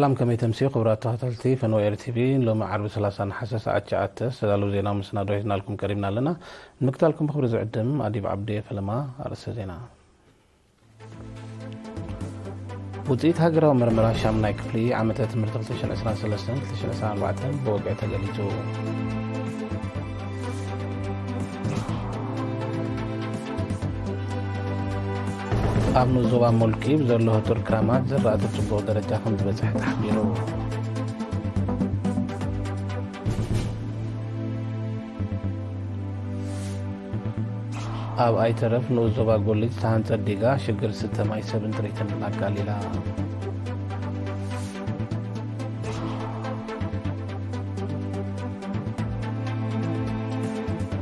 ሰላም፣ ከመይ ተምስዩ ክቡራት ተኸታተልቲ ፈነወ ኤር ቲቪ። ሎሚ ዓርቢ ሰላሳ ነሓሰ ሰዓት ትሽዓተ ዝተዳለዉ ዜናዊ መሰናዶ ሒዝናልኩም ቀሪብና ኣለና። ንምክታልኩም ብኽብሪ ዝዕድም ኣዲብ ዓብዲ። ፈለማ ኣርእስተ ዜና። ውፅኢት ሃገራዊ መርመራ ሻምናይ ክፍሊ ዓመተ ትምህርቲ ክልተ ሽሕን ዕስራን ሰለስተን ክልተ ሽሕን ዕስራን ኣርባዕተን ብወግዒ ተገሊፁ። ኣብ ንኡስ ዞባ ሞልኪ ብዘሎ ህጡር ክራማት ዝራእቲ ጽቡቕ ደረጃ ከም ዝበጽሐ ተሓቢሩ። ኣብ ኣይተረፍ ንኡስ ዞባ ጎሊት ዝተሃንጸት ዲጋ ሽግር ስተ ማይ ሰብን ጥሪትን ኣቃሊላ።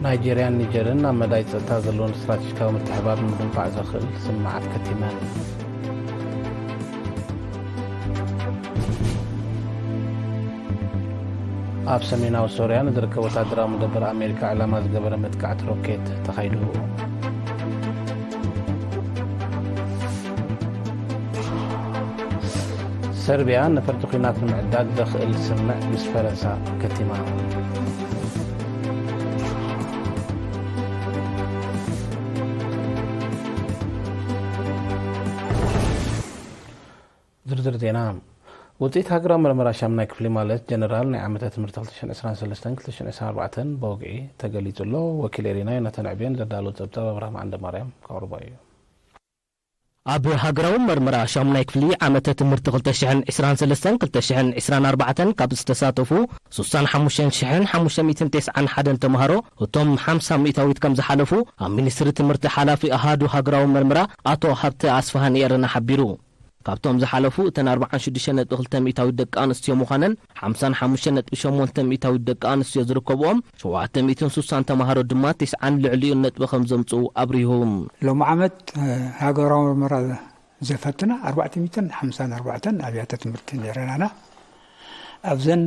ናይጄርያን ኒጀርን ኣብ መዳይ ጸጥታ ዘለዎን ስትራቴጂካዊ ምትሕብባር ንምድንፋዕ ዘኽእል ስምምዓት ከቲመን። ኣብ ሰሜናዊ ሶርያ ንዝርከብ ወታደራዊ መደበር ኣሜሪካ ዕላማ ዝገበረ መጥቃዕቲ ሮኬት ተኻይዱ። ሰርቢያ ነፈርቲ ኲናት ንምዕዳግ ዘኽእል ስምምዕ ምስ ፈረንሳ ከቲማ። ዝርዝር ዜና። ውፅኢት ሃገራዊ መርመራ ሻምናይ ክፍሊ ማለት ጀነራል ናይ ዓመተ ትምህርቲ ክልተ ሽሕን ዕስራን ሰለስተን ክልተ ሽሕን ዕስራን ኣርባዕተን ብወግዒ ተገሊጹ ኣሎ። ወኪል ኤሪና ዮናታን ዕብየን ዘዳለዎ ጸብጻብ ኣብርሃም ዓንደማርያም ከቕርቦ እዩ። ኣብ ሃገራዊ መርመራ ሻሙናይ ክፍሊ ዓመተ ትምህርቲ ክልተ ሽሕን ዕስራን ሰለስተን ክልተ ሽሕን ዕስራን ኣርባዕተን ካብ ዝተሳተፉ ስሳን ሓሙሽተን ሽሕን ሓሙሽተ ሚእትን ተስዓን ሓደን ተምሃሮ እቶም ሓምሳ ሚእታዊት ከም ዝሓለፉ ኣብ ሚኒስትሪ ትምህርቲ ሓላፊ ኣሃዱ ሃገራዊ መርመራ ኣቶ ሃብተ ኣስፋሃን ኤረና ሓቢሩ። ካብቶም ዝሓለፉ እተን ኣርባዓን ሽዱሽተ ነጥቢ ክልተ ሚእታዊት ደቂ ኣንስትዮ ምዃነን ሓምሳን ሓሙሽተ ነጥቢ ሸሞንተ ሚእታዊት ደቂ ኣንስትዮ ዝርከብኦም ሸውዓተ ሚእትን ሱሳን ተምሃሮ ድማ ተስዓን ልዕሊኡን ነጥቢ ከም ዘምጽኡ ኣብሪሁ። ሎሚ ዓመት፣ እ፣ ሃገራዊ መርመራ ዘፈትና ኣርባዕተ ሚእትን ሓምሳን ኣርባዕተን ኣብያተ ትምህርቲ ነይረናና። ኣብዘን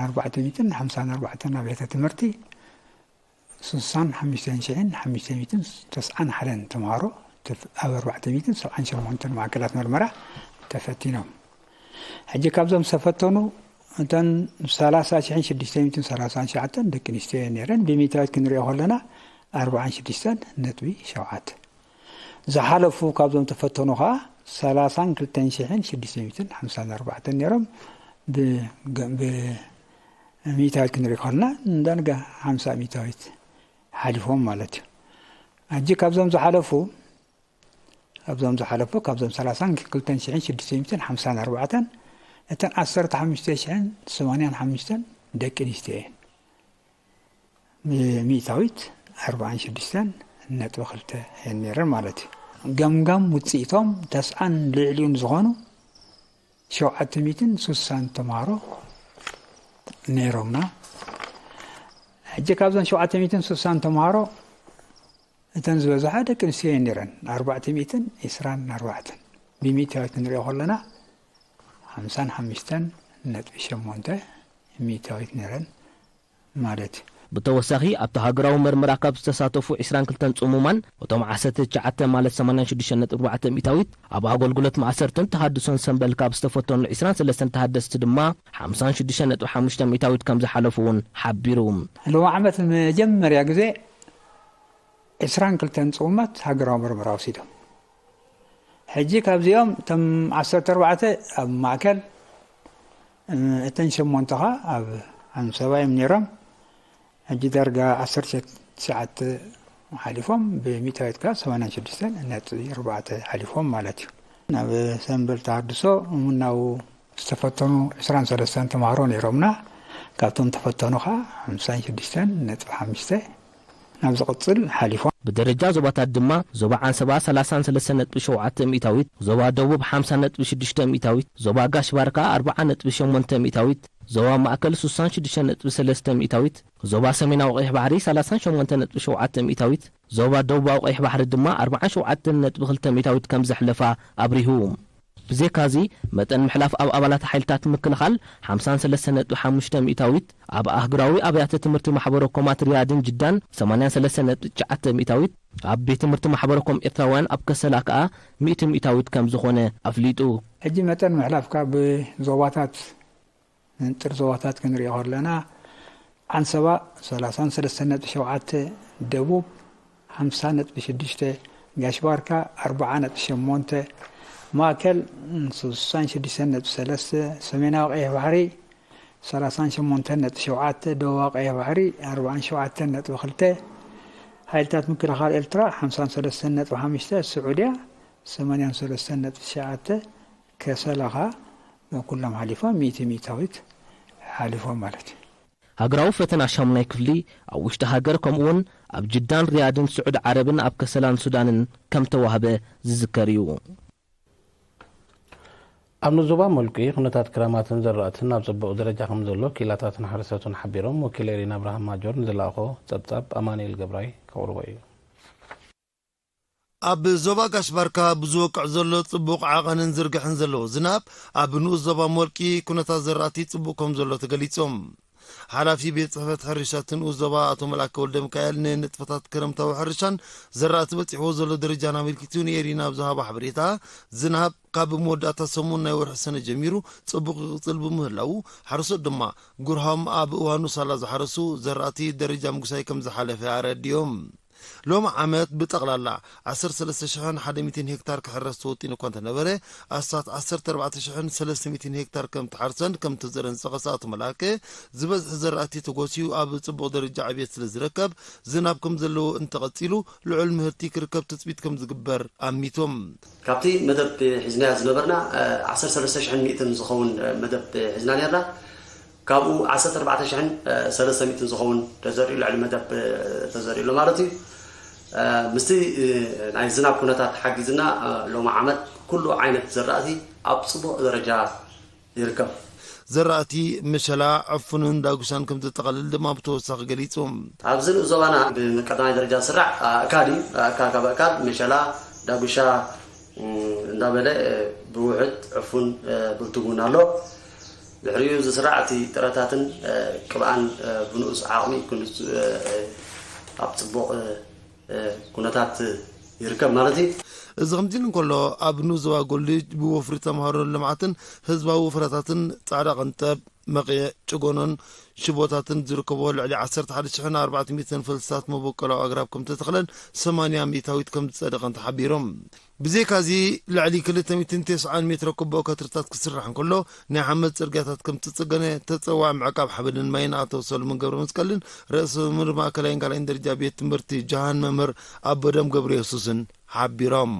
ኣርባዕተ ሚእትን ሓምሳን ኣርባዕተን ኣብያተ ትምህርቲ ስሳን ሓሙሽተን ሽሕን ሓሙሽተ ሚእትን ተስዓን ሓደን ተምሃሮ ተፍ-፣ ኣብ ኣርባዕተ ሚእትን ሰብዓን ሸሞንተን ማእከላት መርመራ ተፈቲኖም። ሕጂ ካብዞም ዝተፈተኑ እተን ሰላሳ ሽሕን ሽዱሽተ ሚእትን ሰላሳን ትሽዓተን ደቂ ኣንስትዮ እየን ነይረን። ብሚእታዊት ክንሪኦ ከለና ኣርባዓን ሽዱሽተን ነጥቢ ሸውዓተ። ዝሓለፉ ካብዞም ተፈተኑ ኸዓ ሰላሳን ክልተን ሽሕን ሽዱሽተ ሚእትን ሓምሳን ኣርባዕተን ነይሮም። ብ-፣ ብ-፣ ሚእታዊት ክንርኢ ከለና እንዳንጋ ሓምሳ ሚእታዊት ሓሊፎም ማለት እዩ። ሕጂ ካብዞም ዝሓለፉ፣ ካብዞም ዝሓለፉ፣ ካብዞም ሰላሳን ክልተን ሽሕን ሽዱሽተ ሚእትን ሓምሳን ኣርባዕተን፣ እተን ዓሰርተ ሓሙሽተ ሽሕን ሰማንያን ሓሙሽተን ደቂ ኣንስትዮ እየን። ሚእታዊት ኣርባዓን ሽዱሽተን ነጥቢ ክልተ እየን ነይረን ማለት እዩ። ገምጋም ውፅኢቶም ተስዓን ልዕሊኡን ዝኾኑ ሸውዓተ ሚእትን ሱሳን ተምሃሮ ነይሮምና። ሕጂ ካብዞን ሸውዓተ ሚእትን ሱሳን ተምሃሮ እተን ዝበዝሓ ደቂ ኣንስትዮ እየን ነይረን፣ ኣርባዕተ ሚእትን ዕስራን ኣርባዕተን። ብሚእታዊት ክንሪኦ ከለና ሓምሳን ሓሙሽተን ነጥቢ ሸሞንተ ሚእታዊት ነይረን ማለት እዩ። ብተወሳኺ ኣብቲ ሃገራዊ መርመራ ካብ ዝተሳተፉ ዕስራን ክልተን ጽሙማን፣ እቶም ዓሰርተ ትሽዓተ ማለት ሰማንያን ሽዱሽተ ነጥቢ ኣርባዕተ ሚእታዊት፣ ኣብ ኣገልግሎት ማእሰርትን ተሃድሶን ሰምበል ካብ ዝተፈተኑ ዕስራን ሰለስተን ተሃደስቲ ድማ ሓምሳን ሽዱሽተ ነጥቢ ሓሙሽተ ሚእታዊት ከም ዝሓለፉ እውን ሓቢሩ። ሎሚ ዓመት ንመጀመርያ ግዜ ዕስራን ክልተን ጽሙማት ሃገራዊ መርመራ ወሲዶም። ሕጂ ካብዚኦም እቶም ዓሰርተ ኣርባዕተ ኣብ ማእከል፣ እ፣ እተን ሸሞንተ ኸኣ ኣብ ኣንሰባ እዮም ነይሮም። ሕጂ ዳርጋ ዓሰርተ ትሽዓተ ሓሊፎም፣ ብሚእታዊት ከኣ ሰማንያን ሽዱሽተን ነጥቢ ኣርባዕተ ሓሊፎም ማለት እዩ። ናብ ሰምበል ተሃድሶ እሙናው ዝተፈተኑ ዕስራን ሰለስተን ተምሃሮ ነይሮምና። ካብቶም ተፈተኑ ኸዓ ሓምሳን ሽዱሽተን ነጥቢ ሓሙሽተ ናብ ዝቕጽል ሓሊፎም። ብደረጃ ዞባታት ድማ ዞባ ዓንሰባ ሰላሳን ሰለስተን ነጥቢ ሸውዓተ ሚእታዊት፣ ዞባ ደቡብ ሓምሳ ነጥቢ ሽዱሽተ ሚእታዊት፣ ዞባ ጋሽ ባርካ ኣርብዓ ነጥቢ ሸሞንተ ሚእታዊት፣ ዞባ ማእከል ስሳን ሽዱሽተ ነጥቢ ሰለስተ ሚእታዊት፣ ዞባ ሰሜናዊ ቀይሕ ባሕሪ ሰላሳን ሸሞንተ ነጥቢ ሸውዓተ ሚእታዊት፣ ዞባ ደቡባዊ ቀይሕ ባሕሪ ድማ ኣርባዓን ሸውዓተን ነጥቢ ክልተ ሚእታዊት ከም ዘሕለፋ ኣብሪሁ። ብዘይካዚ፣ መጠን ምሕላፍ ኣብ ኣባላት ሓይልታት ምክልኻል ሓምሳን ሰለስተን ነጥቢ ሓሙሽተ ሚእታዊት፣ ኣብ ኣህጉራዊ ኣብያተ ትምህርቲ ማሕበረ ኮማት ሪያድን ጅዳን ሰማንያን ሰለስተን ነጥቢ ትሽዓተ ሚእታዊት፣ ኣብ ቤት ትምህርቲ ማሕበረ ኮም ኤርትራውያን ኣብ ከሰላ ከኣ ሚእቲ ሚእታዊት ከም ዝኾነ ኣፍሊጡ። ሕጂ መጠን ምሕላፍካ ብዞባታት፣ ንንጥር ዞባታት ክንሪኦ ከለና፣ ዓንሰባ ሰላሳን ሰለስተን ነጥቢ ሸውዓተ፣ ደቡብ ሓምሳ ነጥቢ ሽዱሽተ፣ ጋሽ ባርካ ኣርብዓ ነጥቢ ሸሞንተ፣ ማእከል ስሳን ሽዱሽተን ነጥቢ ሰለስተ፣ ሰሜናዊ ቀይሕ ባሕሪ ሰላሳን ሸሞንተን ነጥቢ ሸውዓተ፣ ደቡባዊ ቀይሕ ባሕሪ ኣርባዓን ሸውዓተን ነጥቢ ክልተ፣ ሓይልታት ምክልኻል ኤርትራ ሓምሳን ሰለስተን ነጥቢ ሓሙሽተ፣ ስዑድያ ሰማንያን ሰለስተን ነጥቢ ትሽዓተ፣ ከሰላ ኸኣ ኩሎም ሓሊፎም፣ ሚእቲ ሚእታዊት ሓሊፎም ማለት እዩ። ሃገራዊ ፈተና ሻሙናይ ክፍሊ ኣብ ውሽጢ ሃገር፣ ከምኡ'ውን ኣብ ጅዳን ሪያድን ስዑድ ዓረብን ኣብ ከሰላን ሱዳንን ከም ተዋህበ ዝዝከር እዩ። ኣብ ንዞባ ሞልቂ ኩነታት ክራማትን ዘራእትን ኣብ ጽቡቕ ደረጃ ከም ዘሎ ኪላታትን ሓረሰቱን ሓቢሮም። ወኪል ኤሪና ኣብርሃም ማጆር ንዝለኣኾ ጸብጻብ ኣማኑኤል ገብራይ ከቕርቦ እዩ። ኣብ ዞባ ጋሽ ባርካ ብዝወቅዕ ዘሎ ጽቡቕ ዓቐንን ዝርግሕን ዘለዎ ዝናብ፣ ኣብ ንኡስ ዞባ ሞልቂ ኩነታት ዘራእቲ ጽቡቕ ከም ዘሎ ተገሊጾም። ሓላፊ ቤት ጽሕፈት ሕርሻ እቲ ንኡስ ዞባ ኣቶ መልኣከ ወልደ ሚካኤል፣ ንንጥፈታት ክረምታዊ ሕርሻን ዘራእቲ በጺሕዎ ዘሎ ደረጃን ኣመልኪቱ ንኤሪና ኣብ ዝሃቦ ሓበሬታ፣ ዝናብ ካብ መወዳእታ ሰሙን ናይ ወርሒ ሰነ ጀሚሩ ጽቡቕ ይቕጽል ብምህላዉ፣ ሓረስቶት ድማ ጉርሆም ኣብ እዋኑ ሳላ ዝሓረሱ፣ ዘራእቲ ደረጃ ምጉሳይ ከም ዝሓለፈ ኣረዲኦም። ሎሚ ዓመት ብጠቕላላ ዓሰርተ ሰለስተ ሽሕን ሓደ ሚእትን ሄክታር ክሕረስ ተወጢኑ እኳ እንተነበረ፣ ኣስታት ዓሰርተ ኣርባዕተ ሽሕን ሰለስተ ሚእትን ሄክታር ከም ተሓርሰን ከም ተዘረን ዝጠቐሰ ኣቶ መላከ፣ ዝበዝሐ ዘራእቲ ተጎስዩ ኣብ ጽቡቕ ደረጃ ዕብየት ስለ ዝርከብ፣ ዝናብ ከም ዘለዎ እንተቐጺሉ፣ ልዑል ምህርቲ ክርከብ ትጽቢት ከም ዝግበር ኣሚቶም። ካብቲ መደብ ሒዝናዮ ዝነበርና፣ እ፣ ዓሰርተ ሰለስተ ሽሕን ሚእትን ዝኸውን፣ እ፣ መደብ ሒዝና ነርና። ካብኡ ዓሰርተ ኣርባዕተ ሽሕን ሰለስተ ሚእትን ዝኸውን ተዘሪኡ፣ ልዕሊ መደብ ተዘሪኡ ኣሎ ማለት እዩ። ምስቲ ናይ ዝናብ ኩነታት ሓጊዝና፣ ሎሚ ዓመት ኩሉ ዓይነት ዘራእቲ ኣብ ጽቡቕ ደረጃ ይርከብ። ዘራእቲ መሸላ፣ ዕፉንን ዳጉሻን ከም ዘጠቓልል ድማ ብተወሳኺ ገሊጹ። ኣብዚ ንኡስ ዞባና ብቀዳማይ ደረጃ ዝስራዕ ኣእካል እዩ። ኣእካል፣ ካብ ኣእካል መሸላ፣ ዳጉሻ፣ እንዳበለ፣ ብውሕድ ዕፉን፣ ብርቱግ እውን ኣሎ። ድሕሪኡ ዝስራዕ እቲ ጥረታትን ቅብኣን ብንኡስ ዓቕሚ ክንሱ ኣብ ጽቡቕ ኩነታት ይርከብ ማለት እዩ። እዚ ከምዚ ኢሉ እንከሎ፣ ኣብ ንኡስ ዞባ ጎልጅ ብወፍሪ ተምሃሮ ልምዓትን ህዝባዊ ወፍረታትን ጻዕዳ ቅንጠብ፣ መቕየ፣ ጭጎኖን ሽቦታትን ዝርከቦ ልዕሊ ዓሰርተ ሓደ ሽሕን ኣርባዕተ ሚእትን ፈልስታት መበቆላዊ ኣግራብ ከም ተተኽለን ሰማንያ ሚእታዊት ከም ዝጸደቐን ተሓቢሮም። ብዘይካዚ፣ ልዕሊ ክልተ ሚእትን ተስዓን ሜትሮ ኩቦ ከትርታት ክስራሕ እንከሎ፣ ናይ ሓመድ ጽርግያታት ከም ትጽገነ ተጸዋዕ ምዕቃብ ሓመድን ማይን ኣቶ ሰሎሞን ገብረ መስቀልን ርእሰ መምህር ማእከላይን ካልኣይን ደረጃ ቤት ትምህርቲ ጀሃን መምህር ኣቦደም ገብረ የሱስን ሓቢሮም።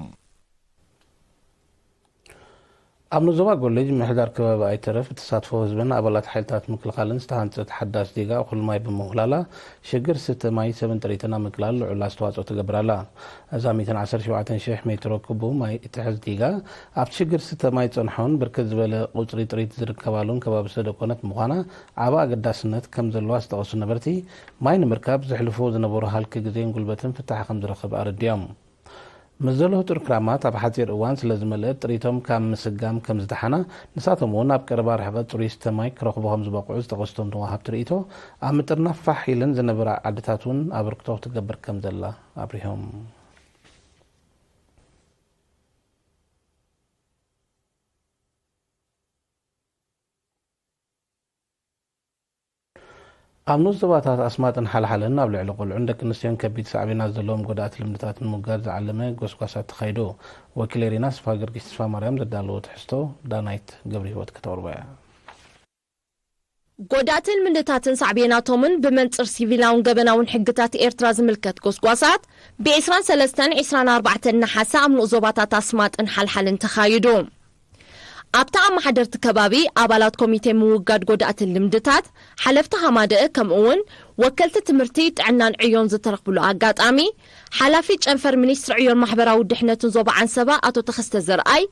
ኣብ ንዞባ ጎልጅ ምሕዳር ከባቢ ኣይተረፍ ተሳትፎ ህዝብን ኣባላት ሓይልታት ምክልኻልን ዝተሃንጸት ሓዳስ ዲጋ እኹል ማይ ብምውህላላ ሽግር ስተ ማይ ሰብን ጥሪትን ኣብ ምቅላል ልዑል ኣስተዋጽኦ ትገብር ኣላ። እዛ ሚእትን ዓሰርተ ሸውዓተን ሽሕ ሜትሮ ኩቡ ማይ እትሕዝ ዲጋ ኣብቲ ሽግር ስተ ማይ ዝጸንሖን ብርክት ዝበለ ቁጽሪ ጥሪት ዝርከባሉን ከባቢ ስለደኮነት ምዃና ዓቢ ኣገዳስነት ከም ዘለዋ ዝጠቐሱ ነበርቲ፣ ማይ ንምርካብ ዘሕልፍዎ ዝነበሩ ሃልኪ ግዜን ጉልበትን ፍታሕ ከም ዝረኽብ ኣረዲኦም። ምስ ዘሎ ህጹር ክራማት ኣብ ሓጺር እዋን ስለ ዝመልእ ጥሪቶም ካብ ምስጋም ከም ዝደሓና፣ ንሳቶም እውን ኣብ ቀረባ ርሕቀት ጽሩይ ስተ ማይ ክረኽቡ ከም ዝበቕዑ ዝጠቐሱ እቶም ወሃብቲ ርእይቶ፣ ኣብ ምጥርናፍ ፋሕ ኢለን ዝነበራ ዓድታት እውን ኣበርክቶ ክትገብር ከም ዘላ ኣብሪሆም። ኣብ ንኡስ ዞባታት ኣስማጥን ሓልሓልን ኣብ ልዕሊ ቆልዑን ደቂ ኣንስትዮን ከቢድ ሳዕቤናት ዘለዎም ጎዳእቲ ልምድታት ንምውጋድ ዝዓለመ ጎስጓሳት ተኻይዱ። ወኪል ኤሪና ተስፋ ጊዮርጊስ ተስፋማርያም ዘዳለዎ ትሕዝቶ ዳናይት ገብረህይወት ከተቕርቦ እያ። ጎዳእቲ ልምድታትን ሳዕቤናቶምን ብመንጽር ሲቪላውን ገበናውን ሕግታት ኤርትራ ዝምልከት ጎስጓሳት ብ ዒስራን ሰለስተን ዒስራን ኣርባዕተን ነሓሰ ኣብ ንኡስ ዞባታት ኣስማጥን ሓልሓልን ተኻይዱ። ኣብታ ኣመሓደርቲ ከባቢ፣ ኣባላት ኮሚቴ ምውጋድ ጎዳእቲ ልምድታት፣ ሓለፍቲ ሃማደእ፣ ከምኡ'ውን ወከልቲ ትምህርቲ፣ ጥዕናን ዕዮን ዝተረኽብሉ ኣጋጣሚ፣ ሓላፊ ጨንፈር ሚኒስትሪ ዕዮን ማሕበራዊ ድሕነትን ዞባ ዓንሰባ ኣቶ ተኸስተ ዘርኣይ፣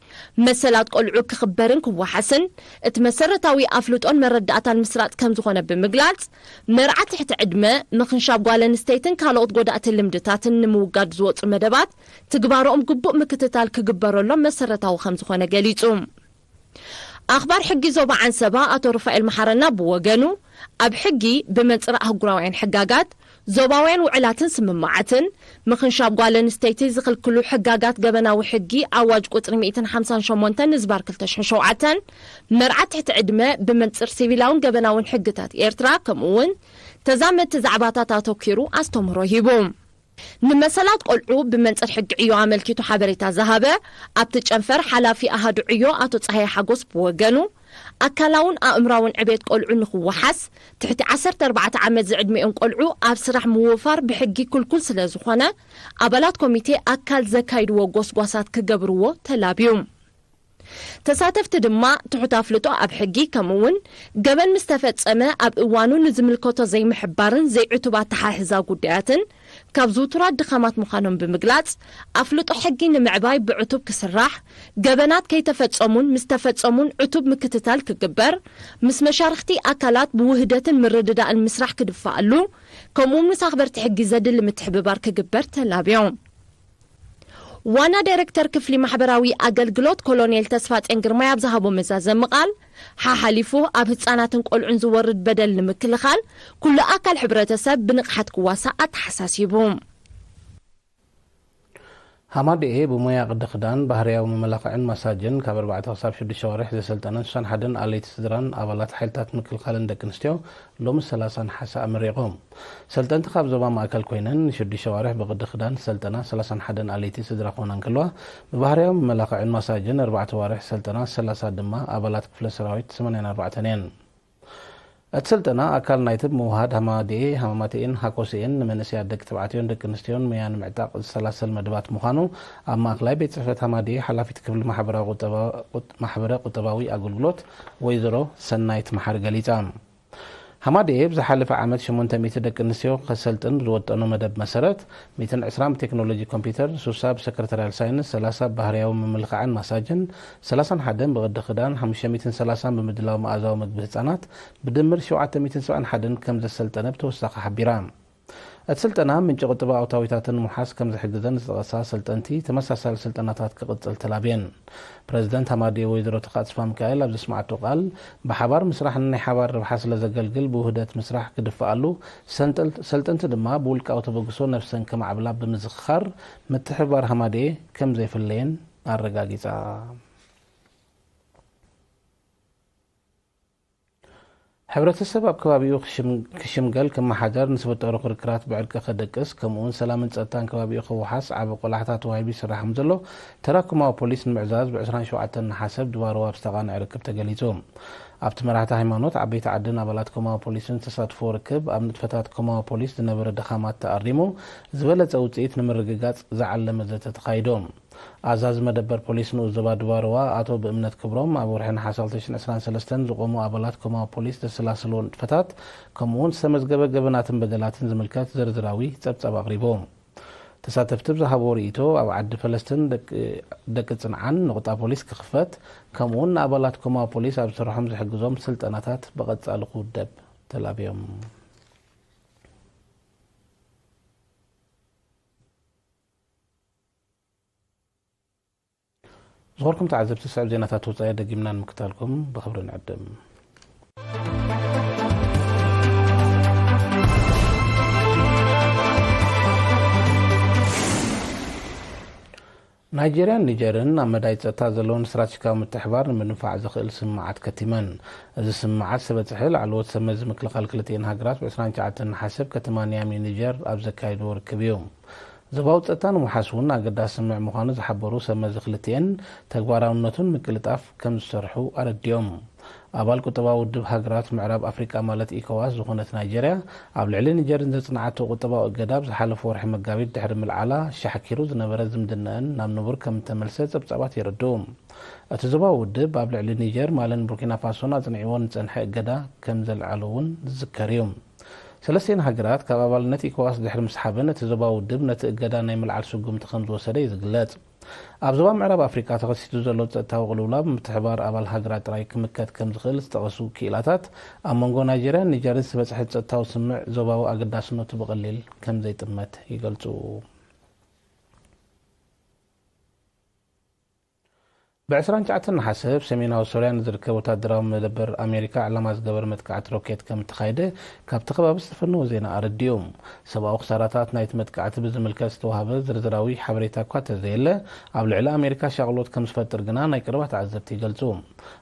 መሰላት ቆልዑ ክኽበርን ክወሓስን እቲ መሰረታዊ ኣፍልጦን መረዳእታን ምስራጽ ከም ዝኾነ ብምግላጽ፣ መርዓ ትሕቲ ዕድመ፣ ምኽንሻብ ጓል ኣንስተይትን ካልኦት ጎዳእቲ ልምድታትን ንምውጋድ ዝወጹ መደባት ትግባሮም ግቡእ ምክትታል ክግበረሎም መሰረታዊ ከም ዝኾነ ገሊጹ። ኣኽባር ሕጊ ዞባ ዓንሰባ ኣቶ ሩፋኤል መሓረና ብወገኑ፣ ኣብ ሕጊ ብመንጽር ኣህጉራውያን ሕጋጋት፣ ዞባውያን ውዕላትን ስምምዓትን፣ ምኽንሻብ ጓል ኣንስተይቲ ዝኽልክሉ ሕጋጋት ገበናዊ ሕጊ ኣዋጅ ቁጽሪ ሚእትን ሓምሳን ሸሞንተን ንዝባር ክልተ ሽሕን ሸውዓተን፣ መርዓ ትሕቲ ዕድመ ብመንጽር ሲቪላውን ገበናውን ሕግታት ኤርትራ፣ ከምኡ'ውን ተዛመድቲ ዛዕባታት ኣተኲሩ ኣስተምህሮ ሂቡ። ንመሰላት ቆልዑ ብመንጽር ሕጊ ዕዮ ኣመልኪቱ ሓበሬታ ዝሃበ ኣብቲ ጨንፈር ሓላፊ ኣሃዱ ዕዮ ኣቶ ጸሃየ ሓጎስ ብወገኑ፣ ኣካላውን ኣእምራውን ዕቤት ቆልዑ ንኽወሓስ ትሕቲ ዓሰርተ ኣርባዕተ ዓመት ዝዕድሚኦም ቆልዑ ኣብ ስራሕ ምውፋር ብሕጊ ክልኩል ስለ ዝኾነ፣ ኣባላት ኮሚቴ ኣካል ዘካይድዎ ጎስጓሳት ክገብርዎ ተላብዩ። ተሳተፍቲ ድማ ትሑት ኣፍልጦ ኣብ ሕጊ፣ ከምኡ'ውን ገበን ምስ ተፈጸመ ኣብ እዋኑ ንዝምልከቶ ዘይምሕባርን ዘይዕቱብ ኣተሓሕዛ ጉዳያትን ካብ ዝውቱራት ድኻማት ምዃኖም ብምግላጽ፣ ኣፍልጦ ሕጊ ንምዕባይ ብዕቱብ ክስራሕ፣ ገበናት ከይተፈጸሙን ምስ ተፈጸሙን ዕቱብ ምክትታል ክግበር፣ ምስ መሻርኽቲ ኣካላት ብውህደትን ምርድዳእን ምስራሕ ክድፋኣሉ፣ ከምኡ'ውን ምስ ኣኽበርቲ ሕጊ ዘድሊ ምትሕብባር ክግበር ተላብዮም። ዋና ዳይረክተር ክፍሊ ማሕበራዊ ኣገልግሎት ኮሎኔል ተስፋጼን ግርማይ ኣብ ዝሃቦ መዛዘሚ ቃል፣ ሓሓሊፉ ኣብ ህጻናትን ቆልዑን ዝወርድ በደል ንምክልኻል ኩሉ ኣካል ሕብረተሰብ ብንቕሓት ክዋሳእ ኣተሓሳሲቡ። ሃማደኤ ብሞያ ቅዲ ክዳን፣ ባህርያዊ መመላኽዕን ማሳጅን ካብ ኣርባዕተ ክሳብ ሽዱሽተ ኣዋርሕ ዘሰልጠነን ስሳን ሓደን ኣለይቲ ስድራን ኣባላት ሓይልታት ምክልኻልን ደቂ ኣንስትዮ ሎሚ ሰላሳ ነሓሰ ኣመሪቖም። ሰልጠንቲ ካብ ዞባ ማእከል ኮይነን ንሽዱሽተ ኣዋርሕ ብቅዲ ክዳን ዝሰልጠና ሰላሳን ሓደን ኣለይቲ ስድራ ክኾና እንከለዋ፣ ብባህርያዊ መመላኽዕን ማሳጅን ኣርባዕተ ኣዋርሕ ዝሰልጠና ሰላሳ ድማ ኣባላት ክፍለ ሰራዊት ሰማንያን ኣርባዕተን እየን። እቲ ስልጠና ኣካል ናይቲ ብምውሃድ ሃማደኤ፣ ሃማማተኤን ሃኮሰኤን ንመንእሰያት ደቂ ተባዕትዮን ደቂ ኣንስትዮን ሞያ ንምዕጣቕ ዝሰላሰል መደባት ምዃኑ ኣብ ማእከላይ ቤት ጽሕፈት ሃማደኤ ሓላፊት ክፍሊ ማሕበራዊ ቁጠባ-፣ ቁጥ-፣ ማሕበረ ቁጠባዊ ኣገልግሎት ወይዘሮ ሰናይት መሓሪ ገሊጻ። ሃማደኤ ብዝሓለፈ ዓመት ሸሞንተ ሚእቲ ደቂ ኣንስትዮ ከሰልጥን ብዝወጠኖ መደብ መሰረት፣ ሚእትን ዕስራን ብቴክኖሎጂ ኮምፒውተር፣ ሱሳ ብሰክረታርያል ሳይንስ፣ ሰላሳ ብባህርያዊ ምምልኻዕን ማሳጅን፣ ሰላሳን ሓደን ብቕዲ ክዳን፣ ሓሙሽተ ሚእትን ሰላሳን ብምድላው መኣዛዊ ምግቢ ህጻናት፣ ብድምር ሸውዓተ ሚእትን ሰብዓን ሓደን ከም ዘሰልጠነ ብተወሳኺ ሓቢራ። እቲ ስልጠና ምንጪ ቁጠባዊ ኣውታዊታትን ምውሓስ ከም ዝሕግዘን ዝጠቐሳ ሰልጠንቲ፣ ተመሳሳሊ ስልጠናታት ክቕጽል ተላብየን። ፕረዚደንት ሃማደኤ ወይዘሮ ተካ ተስፋሚካኤል ኣብ ዘስምዓቶ ቃል፣ ብሓባር ምስራሕ ንናይ ሓባር ረብሓ ስለ ዘገልግል ብውህደት ምስራሕ ክድፈኣሉ፣ ሰንጠል-፣ ሰልጠንቲ ድማ ብውልቃዊ ተበግሶ ነብሰን ከማዕብላ ብምዝኽኻር፣ ምትሕብባር ሃማደኤ ከም ዘይፍለየን ኣረጋጊጻ። ሕብረተሰብ ኣብ ከባቢኡ ክሽም-፣ ክሽምገል፣ ክመሓደር፣ ንዝፍጠሩ ክርክራት ብዕርቂ ከደቅስ፣ ከምኡውን ሰላምን ጸጥታን ከባቢኡ ከወሓስ ዓቢ ቆላሕታ ተዋሂቡ ይስራሕ ከም ዘሎ ተራክማዊ ፖሊስ ንምዕዛዝ ብ ዕስራን ሸውዓተን ነሓሰ ኣብ ድባርዋ ኣብ ዝተቓንዐ ርክብ ተገሊጹ። ኣብቲ መራሕቲ ሃይማኖት፣ ዓበይቲ ዓድን ኣባላት ኮማዊ ፖሊስን ዝተሳትፍዎ ርክብ፣ ኣብ ንጥፈታት ኮማዊ ፖሊስ ዝነበረ ድኻማት ተኣሪሙ፣ ዝበለጸ ውጽኢት ንምርግጋጽ ዝዓለመ ዘተ ተኻይዱ። ኣዛዚ መደበር ፖሊስ ንኡስ ዞባ ድባርዋ ኣቶ ብእምነት ክብሮም፣ ኣብ ወርሒ ነሓሰ ክልተ ሽሕን ዕስራን ሰለስተን ዝቖሙ ኣባላት ኮማዊ ፖሊስ ዘሰላሰልዎ ንጥፈታት፣ ከምኡውን ዝተመዝገበ ገበናትን በደላትን ዝምልከት ዝርዝራዊ ጸብጻብ ኣቕሪቡ። ተሳተፍቲ ብዝሃብዎ ርእይቶ፣ ኣብ ዓዲ ፈለስትን ደቂ፣ ደቂ ጽንዓን ንቑጣ ፖሊስ ክኽፈት፣ ከምኡውን ንኣባላት ኮማዊ ፖሊስ ኣብ ስርሖም ዝሕግዞም ስልጠናታት ብቐጻሊ ክውደብ ተላብዮም። ዝኾርኩም ተዓዘብቲ፣ ስዕብ ዜናታት ወጻኢ ደጊምና ንምክታልኩም ብኽብሪ ንዕድም። ናይጄርያን ኒጀርን ኣብ መዳይ ጸጥታ ዘለውን ስትራቴጂካዊ ምትሕባር ንምድንፋዕ ዘኽእል ስምምዓት ከቲመን። እዚ ስምምዓት ዝተበጽሐ ላዕለዎት ሰብ መዚ ምክልኻል ክልቲኤን ሃገራት ብ ዕስራን ትሽዓተን ነሓሰ ኣብ ከተማ ኒያሚ ኒጀር ኣብ ዘካየድዎ ርክብ እዩ። ዞባዊ ጸጥታ ንምውሓስ እውን ኣገዳሲ ስምምዕ ምዃኑ ዝሓበሩ ሰብ መዚ ክልቲኤን፣ ተግባራውነቱን ምቅልጣፍ ከም ዝሰርሑ ኣረዲኦም። ኣባል ቁጠባዊ ውድብ ሃገራት ምዕራብ ኣፍሪቃ ማለት ኢኮዋስ ዝኾነት ናይጄርያ፣ ኣብ ልዕሊ ኒጀር ንዘጽንዓቶ ቁጠባዊ እገዳ ኣብ ዝሓለፈ ወርሒ መጋቢት ድሕሪ ምልዓላ ኣሻሕኪሩ ዝነበረ ዝምድናኣን ናብ ንቡር ከም እተመልሰ ጸብጻባት የረድኡ። እቲ ዞባዊ ውድብ ኣብ ልዕሊ ኒጀር፣ ማልን ቡርኪና ፋሶን ኣጽኒዕዎ ንጸንሐ እገዳ ከም ዘልዓሉ እውን ዝዝከር እዩ። ሰለስቲኤን ሃገራት ካብ ኣባልነት ኢኮዋስ ድሕሪ ምስሓበን፣ እቲ ዞባዊ ውድብ ነቲ እገዳ ናይ ምልዓል ስጉምቲ ከም ዝወሰደ እዩ ዝግለጽ። ኣብ ዞባ ምዕራብ ኣፍሪቃ ተኸሲቱ ዘሎ ጸጥታዊ ቅልውላብ ምትሕባር ኣባል ሃገራት ጥራይ ክምከት ከም ዝኽእል ዝጠቐሱ ክኢላታት፣ ኣብ መንጎ ናይጄርያን ኒጀርን ዝበጽሐ ጸጥታዊ ስምምዕ ዞባዊ ኣገዳስነቱ ብቐሊል ከም ዘይጥመት ይገልጹ። ብ ዕስራን ትሽዓተን ነሓሰ ኣብ ሰሜናዊ ሶርያ ንዝርከብ ወታደራዊ መደበር ኣሜሪካ ዕላማ ዝገበረ መጥቃዕቲ ሮኬት ከም እተኻየደ ካብቲ ከባቢ ዝተፈነወ ዜና ኣረዲኡ። ሰብኣዊ ክሳራታት ናይቲ መጥቃዕቲ ብዝምልከት ዝተዋህበ ዝርዝራዊ ሓበሬታ እኳ ተዘየለ፣ ኣብ ልዕሊ ኣሜሪካ ሻቕሎት ከም ዝፈጥር ግና ናይ ቀረባ ተዓዘብቲ ይገልጹ።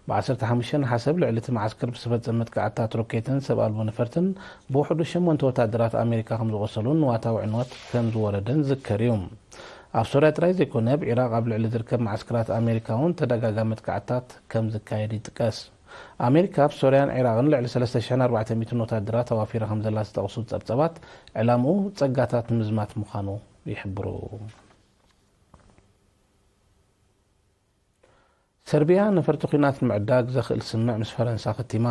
ብ ዓሰርተ ሓሙሽተ ነሓሰ ኣብ ልዕሊ እቲ መዓስከር ብዝተፈጸመ መጥቃዕትታት ሮኬትን ሰብ ኣልቦ ነፈርትን ብውሕዱ ሸሞንተ ወታደራት ኣሜሪካ ከም ዝቖሰሉን ንዋታዊ ዕንወት ከም ዝወረደን ዝዝከር እዩ። ኣብ ሶርያ ጥራይ ዘይኮነ፣ ኣብ ዒራቕ ኣብ ልዕሊ ዝርከብ መዓስከራት ኣሜሪካ እውን ተደጋጋሚ መጥቃዕትታት ከም ዝካየድ ይጥቀስ። ኣሜሪካ ኣብ ሶርያን ዒራቕን ልዕሊ ሰለስተ ሽሕን ኣርባዕተ ሚእትን ወታደራት ኣዋፊራ ከም ዘላ ዝጠቕሱ ጸብጸባት፣ ዕላምኡ ጸጋታት ምዝማት ምዃኑ ይሕብሩ። ሰርቢያ ነፈርቲ ኲናት ንምዕዳግ ዘኽእል ስምምዕ ምስ ፈረንሳ ከቲማ።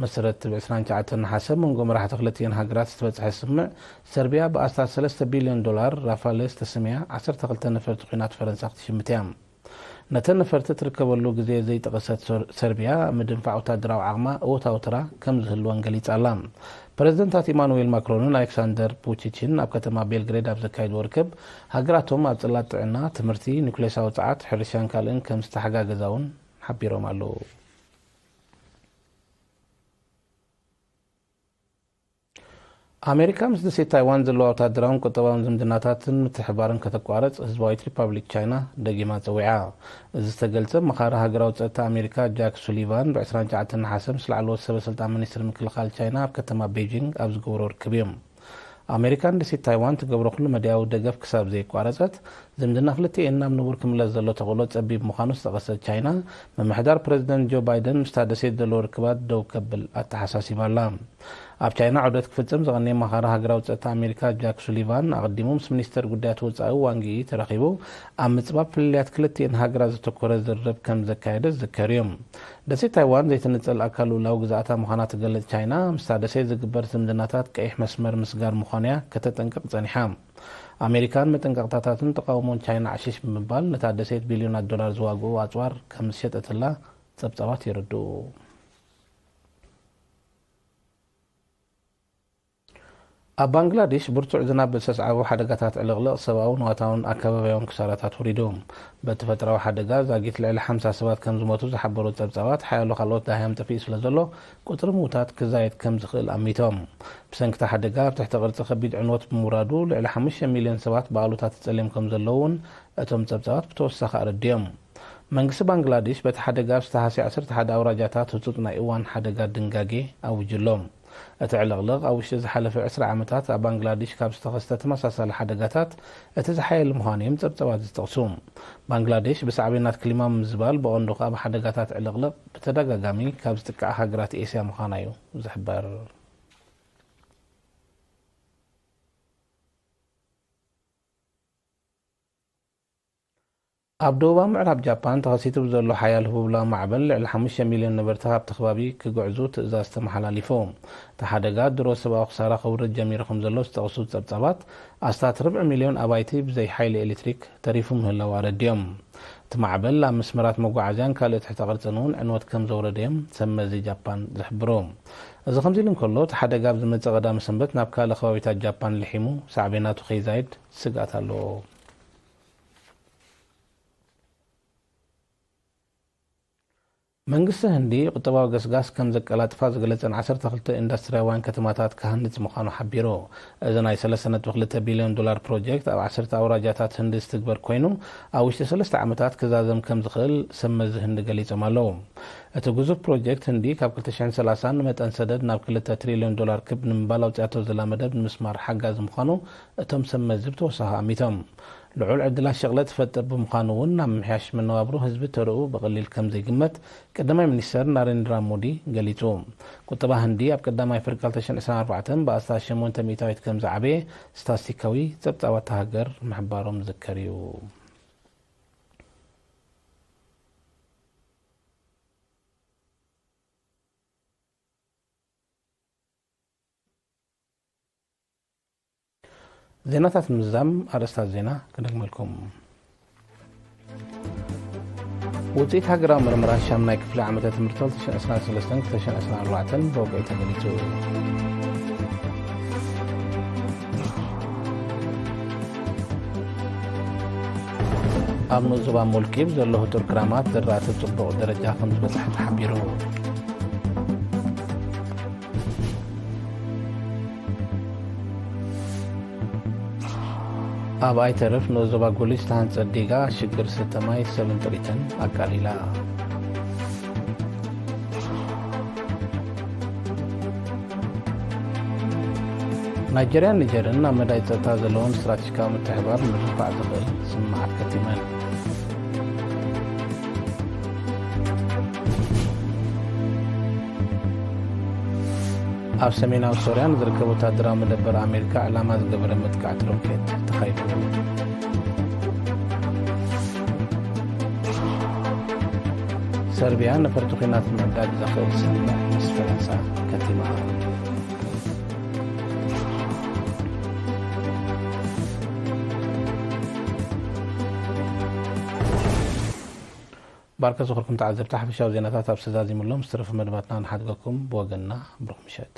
መሰረት ብ ዕስራን ትሽዓተን ነሓሰ መንጎ መራሕቲ ክልቲኤን ሃገራት ዝተበጽሐ ስምምዕ፣ ሰርቢያ ብኣስታት ሰለስተ ቢልዮን ዶላር ራፋለ ዝተሰምያ ዓሰርተ ክልተ ነፈርቲ ኲናት ፈረንሳ ክትሽምት እያ። ነተን ነፈርቲ ትርከበሉ ግዜ ዘይጠቐሰት ሶር-፣ ሰርቢያ፣ ምድንፋዕ ወታደራዊ ዓቕማ እወታዊ ተራ ከም ዝህልወን ገሊጻ ኣላ። ፕረዚደንታት ኢማኑዌል ማክሮንን ኣሌክሳንደር ቡቺችን ኣብ ከተማ ቤልግሬድ ኣብ ዘካየድዎ ርክብ፣ ሃገራቶም ኣብ ጽላት ጥዕና፣ ትምህርቲ፣ ኒኩሌሳዊ ጸዓት፣ ሕርሻን ካልእን ከም ዝተሓጋገዛ እውን ሓቢሮም ኣለዉ። ኣሜሪካ ምስ ደሴት ታይዋን ዘለዋ ወታደራውን ቁጠባውን ዝምድናታትን ምትሕብባርን ከተቋርጽ ህዝባዊት ሪፓብሊክ ቻይና ደጊማ ጸዊዓ። እዚ ዝተገልጸ መኻሪ ሃገራዊ ጸጥታ ኣሜሪካ ጃክ ሱሊቫን ብ ዕስራን ትሽዓተን ነሓሰ ምስ ላዕለዎት ሰበ ስልጣን ሚኒስትሪ ምክልኻል ቻይና ኣብ ከተማ ቤጂንግ ኣብ ዝገበሮ ርክብ እዩ። ኣሜሪካ ንደሴት ታይዋን ትገብሮ ኩሉ መዳያዊ ደገፍ ክሳብ ዘየቋረጸት፣ ዝምድና ክልቲኤን ናብ ንቡር ክምለስ ዘሎ ተኽእሎ ጸቢብ ምዃኑ ዝጠቐሰት ቻይና፣ ምምሕዳር ፕረዚደንት ጆ ባይደን ምስታ ደሴት ዘለዎ ርክባት ደው ከብል ኣተሓሳሲባ ኣላ። ኣብ ቻይና ዑደት ክፍጽም ዝቐነየ መኻሪ ሃገራዊ ጸጥታ ኣሜሪካ ጃክ ሱሊቫን፣ ኣቐዲሙ ምስ ሚኒስተር ጉዳያት ወጻኢ ዋንግ ዪ ተራኺቡ፣ ኣብ ምጽባብ ፍልልያት ክልቲኤን ሃገራት ዘተኮረ ዝርርብ ከም ዘካየደ ዝዝከር እዩ። ደሴት ታይዋን ዘይትንጸል ኣካል ልኡላዊ ግዝኣታ ምዃና ትገልጽ ቻይና፣ ምስታ ደሴት ዝግበር ዝምድናታት ቀይሕ መስመር ምስጋር ምዃኑ'ያ ከተጠንቅቕ ጸኒሓ። ኣሜሪካን መጠንቀቕታታትን ተቓውሞን ቻይና ዕሽሽ ብምባል፣ ነታ ደሴት ቢልዮናት ዶላር ዝዋግኡ ኣጽዋር ከም ዝሸጠትላ ጸብጻባት የረድኡ። ኣብ ባንግላዴሽ ብርቱዕ ዝናብ ብዝተስዓቡ ሓደጋታት ዕልቕልቕ ሰብኣውን ንዋታውን ኣከባብያውን ክሳራታት ወሪዱ። በቲ ተፈጥሮኣዊ ሓደጋ ዛጊት ልዕሊ ሓምሳ ሰባት ከም ዝሞቱ ዝሓበሩ ጸብጻባት፣ ሓያሎ ካልኦት ደሃዮም ጠፊኡ ስለ ዘሎ፣ ቁጽሪ ምዉታት ክዛየድ ከም ዝኽእል ኣሚቶም። ብሰንኪ እቲ ሓደጋ ኣብ ትሕቲ ቅርጺ ከቢድ ዕንወት ብምውራዱ፣ ልዕሊ ሓሙሽተ ሚልዮን ሰባት ብኣሉታ ተጸልዮም ከም ዘለዉ እውን እቶም ጸብጻባት ብተወሳኺ ኣረዲኦም። መንግስቲ ባንግላዴሽ በቲ ሓደጋ ኣብ ዝተሃስየ ዓሰርተ ሓደ ኣውራጃታት ህጹጽ ናይ እዋን ሓደጋ ድንጋጌ ኣዊጁ ኣሎ። እቲ ዕልቕልቕ ኣብ ውሽጢ ዝሓለፈ ዕስራ ዓመታት ኣብ ባንግላዴሽ ካብ ዝተኸስተ ተመሳሳሊ ሓደጋታት እቲ ዝሓየለ ምዃኑ እዮም ጸብጻባት ዝጠቕሱ። ባንግላዴሽ ብሳዕቤናት ክሊማ ምምዝባል፣ ብቐንዱ ከኣ ብሓደጋታት ዕልቕልቕ ብተደጋጋሚ ካብ ዝጥቅዓ ሃገራት ኤስያ ምዃና እዩ ዝሕበር። ኣብ ደቡባዊ ምዕራብ ጃፓን ተኸሲቱ ብዘሎ ሓያል ህቡብላዊ ማዕበል፣ ልዕሊ ሓሙሽተ ሚልዮን ነበርቲ ካብቲ ከባቢ ክግዕዙ ትእዛዝ ተመሓላሊፉ። እቲ ሓደጋ ድሮ ሰብኣዊ ክሳራ ከውርድ ጀሚሩ ከም ዘሎ ዝጠቕሱ ጸብጻባት፣ ኣስታት ርብዒ ሚልዮን ኣባይቲ ብዘይ ሓይሊ ኤሌክትሪክ ተሪፉ ምህላዉ ኣረዲኦም። እቲ ማዕበል ኣብ መስመራት መጓዓዝያን ካልእ ትሕተ ቅርጽን እውን ዕንወት ከም ዘውረደ እዮም ሰብ መዚ ጃፓን ዝሕብሩ። እዚ ከምዚ ኢሉ እንከሎ፣ እቲ ሓደጋ ኣብ ዝመጽእ ቀዳመ ሰንበት ናብ ካልእ ከባቢታት ጃፓን ልሒሙ ሳዕቤናቱ ከይዛይድ ስግኣት ኣሎ። መንግስቲ ህንዲ ቁጠባዊ ገስጋስ ከም ዘቀላጥፋ ዝገለጸን ዓሰርተ ክልተ ኢንዱስትሪያውያን ከተማታት ክሃንጽ ምዃኑ ሓቢሩ። እዚ ናይ ሰለስተ ነጥቢ ክልተ ቢልዮን ዶላር ፕሮጀክት ኣብ ዓሰርተ ኣውራጃታት ህንዲ ዝትግበር ኮይኑ፣ ኣብ ውሽጢ ሰለስተ ዓመታት ክዛዘም ከም ዝኽእል ሰብ መዚ ህንዲ ገሊጾም ኣለዉ። እቲ ግዙፍ ፕሮጀክት ህንዲ ካብ ክልተ ሽሕን ሰላሳን ንመጠን ሰደድ ናብ ክልተ ትሪልዮን ዶላር ክብ ንምባል ኣውጺኣቶ ዘላ መደብ ንምስማር ሓጋዚ ምዃኑ እቶም ሰብ መዚ ብተወሳኺ ኣሚቶም። ልዑል ዕድላት ሸቕለ ትፈጥር ብምዃኑ እውን፣ ናብ ምምሕያሽ መነባብሮ ህዝቢ ተርኡ ብቐሊል ከም ዘይግመት ቀዳማይ ሚኒስተር ናሬንድራ ሞዲ ገሊጹ። ቁጠባ ህንዲ ኣብ ቀዳማይ ፍርቂ ክልተ ሽሕን ዕስራን ኣርባዕተን ብኣስታት ሸሞንተ ሚእታዊት ከም ዝዓበየ ስታስቲካዊ ጸብጻባት እታ ሃገር ምሕባሮም ዝዝከር እዩ። ዜናታት ምዝዛም ኣርእስታት ዜና ክደግመልኩም። ውጽኢት ሃገራዊ ምርምራት ሻምናይ ክፍሊ ዓመተ ትምህርቲ ክልተ ሽሕን ዕስራን ሰለስተን ክልተ ሽሕን ዕስራን ኣርባዕተን ብወግዒ ተገሊጹ። ኣብ ንኡስ ዞባ ሞልኪብ ዘሎ ህጡር ክራማት ዝራእቲ ጽቡቕ ደረጃ ከም ዝበጽሐ ተሓቢሩ። ኣብ ኣይተርፍ ንኡስ ዞባ ጎሊስ ዝተሃንጸት ዲጋ ሽግር ስተ ማይ ሰብን ጥሪትን ኣቃሊላ። ናይጀርያን ኒጀርን ኣብ መዳይ ጸጥታ ዘለዎን ስትራቴጂካዊ ምትሕብባር ምድንፋዕ ዝኽእል ስምምዓት ከቲመን። ኣብ ሰሜናዊ ሶርያ ንዝርከብ ወታደራዊ መደበር ኣሜሪካ ዕላማ ዝገበረ መጥቃዕቲ ሮኬት ተኻይዱ። ሰርቢያ ነፈርቲ ኲናት ንምዕዳግ ዘኽእል ስምምዕ ምስ ፈረንሳ ከቲማ። ባርከ ዝኸርኩም ተዓዘብቲ ሓፈሻዊ ዜናታት ኣብ ሰዛዚሙሎም ዝተረፉ መደባትና ንሓድገኩም ብወገንና ብሩኽ ምሸት።